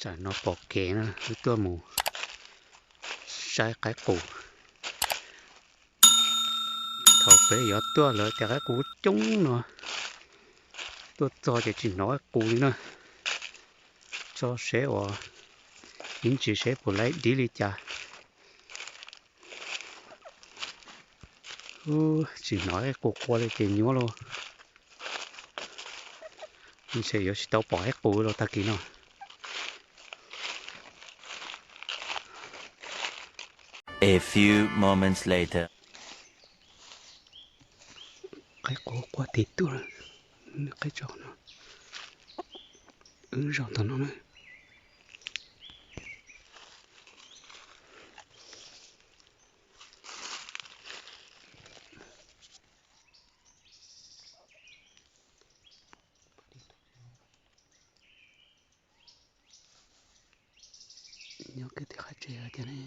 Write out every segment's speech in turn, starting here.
Tsam no pom kev na, wb tuaj mus saib qaib qus. Thaum peb yuav tuaj lawv tias qaib qus coob no, tuaj txog ces tsis hnov qaib qus li na. Tso seb uas ib ntsis seb puas laib dib li cas. Tsis hnov qaib qus qua li ces nyuaj lauj. Ntshe yuav tsis tau pom qaib qus los tag kis no. A few moments later. Qaib qus qua tim tuaj, qaib tso no, wb zaum tom no na. Nyob kiag tim qab tsev tiag ne.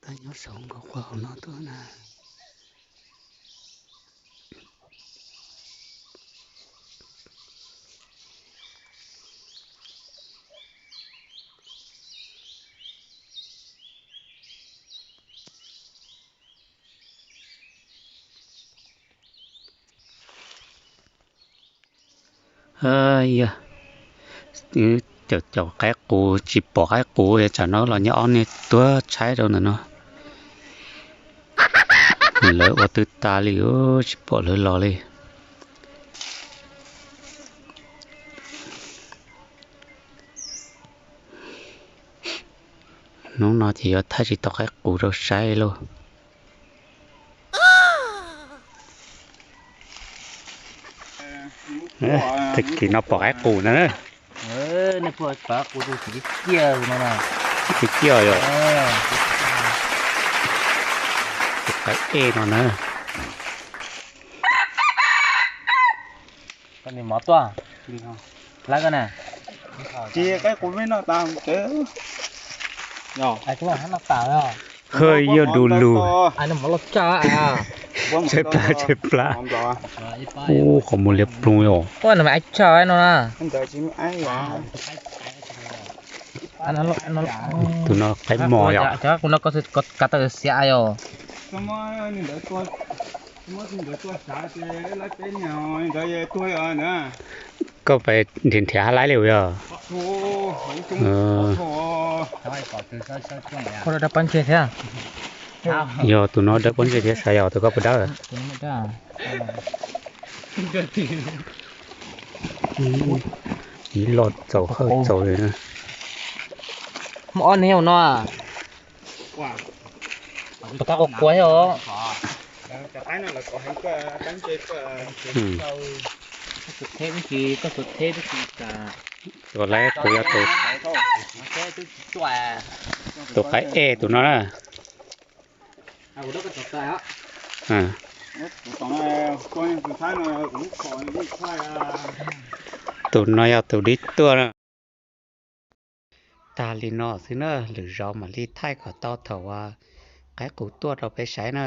Tab nyob saum nkaus qhov hauv no tuaj na. Yog caum caum qaib qus tsis pom qaib qus, tsam no los nyob ob niag tuag tshaib rau ntawm no. Lawv ua twb tas li, tsis pom lawv los li. Hnub no ces yuav thaij tsis tau qaib qus rau saib lauj. Tag kis no pom qaib qus na. Nej pom qaib qus tus txiv ciaj no na. Txiv ciaj yom. Tus qaib ej no na. Koj niag mov tuaj. Lawv koj na. Tsis qaib qus me noj tas tsev. Haj yog du lug. Tshaib plab tshaib plab. Ub, qhov muag liab ploog yom. Ua no mas tshaib no na. Tus no qaib mos yom. Cov qus no kav tawm xiav yom. Koj pais nrhiav nrhiav hab laib li yog. Ua dawb pob ntseg thiab. Yog tus no dawb pob ntseg thiab sav yog tus koj puas dawb. Ib lo txaus hawj txaus li na. Muaj ob niag no. Tus qaib quav quav thiab os. Tus laib kuv yog tus, tus qaib ej tus no na. Tus no yog tus dib tuaj na. Tag li no xwb na, lwm zaus mam li thaij kom tau thaum uas qaib qus tuaj rau peb saib na.